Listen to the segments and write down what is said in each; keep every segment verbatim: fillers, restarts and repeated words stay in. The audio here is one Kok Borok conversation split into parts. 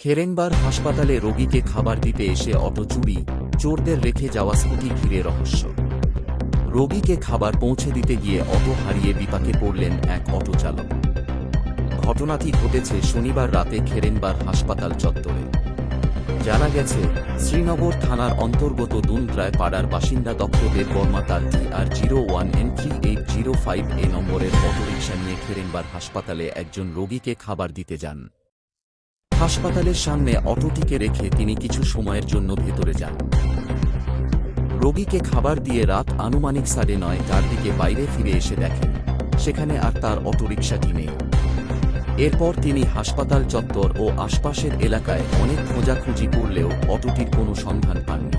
হেরেনবার হাসপাতালে রোগীকে খাবার দিতে এসে অটো চুরি, চোরদের রেখে যাওয়া স্কুটি ঘিরে রহস্য। রোগীকে খাবার পৌঁছে দিতে গিয়ে অটো হারিয়ে বিপাকে পড়লেন এক অটো চালক। ঘটনাটি ঘটেছে শনিবার রাতে খেরেনবার হাসপাতাল চত্বরে। জানা গেছে, শ্রীনগর থানার অন্তর্গত দুনদ্রায় পাড়ার বাসিন্দা দক্ষ দেববর্মা তার T R zero one N three eight zero five A নম্বরের অটোরিকশা নিয়ে খেরেনবার হাসপাতালে একজন রোগীকে খাবার দিতে যান। হাসপাতালের সামনে অটোটিকে রেখে তিনি কিছু সময়ের জন্য ভেতরে যান। রোগীকে খাবার দিয়ে রাত আনুমানিক সাড়ে নয়টার দিকে বাইরে ফিরে এসে দেখেন, সেখানে আর তার অটোরিকশাটি নেই। এরপর তিনি হাসপাতাল চত্বর ও আশপাশের এলাকায় অনেক খোঁজাখুঁজি করলেও অটোটির কোনো সন্ধান পাননি।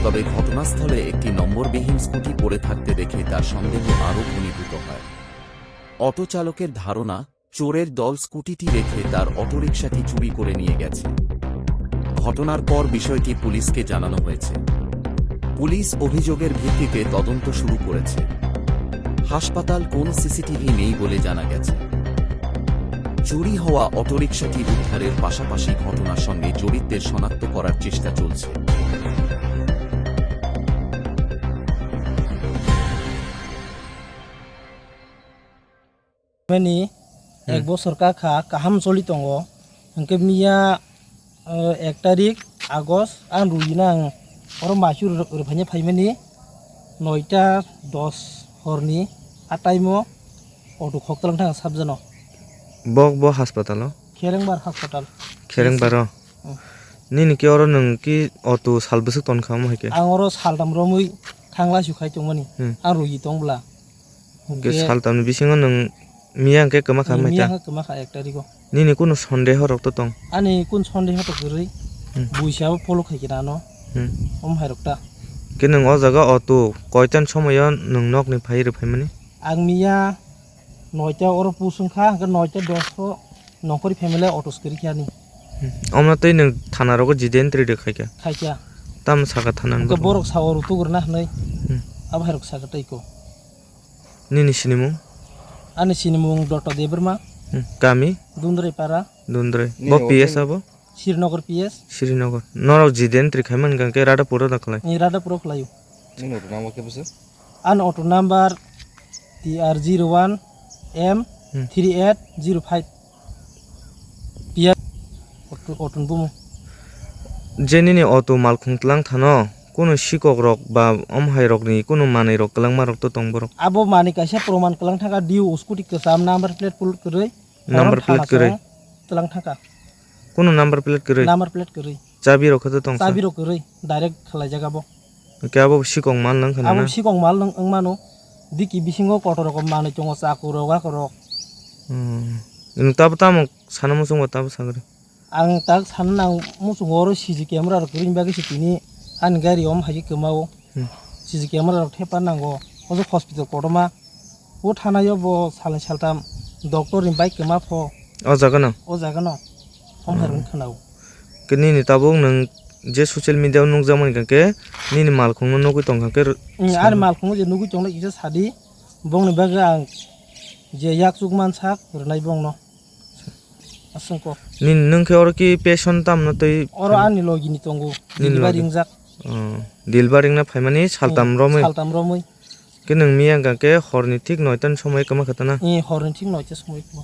তবে ঘটনাস্থলে একটি নম্বরবিহীন স্কুটি পড়ে থাকতে দেখে তার সন্দেহ আরও ঘনীভূত হয়। অটো চালকের ধারণা, চোরের দল স্কুটিটি রেখে তার অটোরিকশাটি চুরি করে নিয়ে গেছে। ঘটনার পর বিষয়টি পুলিশকে জানানো হয়েছে। পুলিশ অভিযোগের ভিত্তিতে তদন্ত শুরু করেছে। হাসপাতাল কোন সিসিটিভি নেই বলে জানা গেছে। চুরি হওয়া অটোরিকশাটি উদ্ধারের পাশাপাশি ঘটনার সঙ্গে জড়িতদের শনাক্ত করার চেষ্টা চলছে। Mani Hmm. ek bosor kakha kaham choli tongo. Hwnkhe miya, eh, ek tarik August ang rwi nang oro maisu rw-, rwphaina phaimani noita dos horni a time o auto khok twlang thang sabjano. Bok bo hospital o? Kherengbar hospital. Kherengbar o? Hmm. Nini khe oro nwng ki auto sal bwswk ton kha omo hai khe? Ang oro saltam romwi thangla su khai tongmani. Hmm. Ang rwi tong bwla. Hwnkhe Hwnkhe saltamni bisingo nwng miya hwnkhe kwma kha Miya mai ta? Hwnkhe kwma kha ek tarikh o. Nini kunu sondeho rok to tong? Ani kun sondeho to kwrwi. Hmm. Buisa bo follow khai khe nano. Hmm. Om hai rok ta. Khe nwng o jaga auto koitan somoyo nwng nokni phai rw phaimani? Ang miya noita oro pusung kha, hwnkhe noita dos o nongkhorni family auto swkari khe ani. Hmm. Omno tei nwng thana rogo jide entry de khai kha? Khai kha. Tamo saka thana ni Hwnkhe borok? Borok sao rutuk rwna hwnwi Hmm. abo hai rok saka tei ko. Nini sinimung? Ani sinimung Dotto Debbarma. Hmm. Kami? Dundrai para. Dundrai. Nini Bo P S auto? Abo? Srinagar P S. Srinagar. Norok jide entry khai man hwnkhe Radhapur o da khlai? Ni Radhapur o khlaio. Nini auto number khe bwswk? Ani auto number T R zero one M Hmm. three eight zero five. P S auto, auto ni bumo. Je nini auto malkhung tlang thano, kunu sikok rok ba om hai rok ni kunu manwi rok kwlangma rok to tong borok? Abo manwi kaisa proman kwlang thangkha, D U scooty kwcham number plate pul kwrwi. Number Korom plate thana kwrwi. Chwng twlang thangkha. Kunu number plate kwrwi? Number plate kwrwi. Chabi rok khe to tong sa? Chabi rok kwrwi, direct khwlaijak abo. Hwnkhe abo sikong mal nang khana Abo na? Sikong mal nang wng mano. Diki bisingo kotor rok manwi tongo, chaku rok, ako rok. Hmm. Nwng tabo tamo sana muchungo tabo sagri? Ang tak sana nang muchungo oro C C camera rok kwrwini bagwi se tini ani gari om hai kwmao. Hmm. C C camera rok thepa nango. Ojo hospital kotorma. O thanaio bo salni saltam doctor ni bike kwma pho. O jaga no? O jaga no. Hom hai Hmm. rwng khwnao. Ke nini tabuk nwng je social media o nukjakmani hwnkhe nini malkhungno nugwi tongkha khe r-, Hmm, sa- ani malkhungo je nugwi tongnai kisa sadi. Bongni bagwi ang je yak chukman sak rwnai bongno. Aswng kok. Nini nwng khe oro ki patient tamno twi Oro phai- ani logini tongo. Nini Delivery logi. Wngjak. Oh, delivery wngna phaimani saltam Hmm, romwi. Saltam romwi. Ke nwng miya hwnkha khe horni thik noita ni somoi kwma kha tana? Eh, horni thik noita somoi kwma.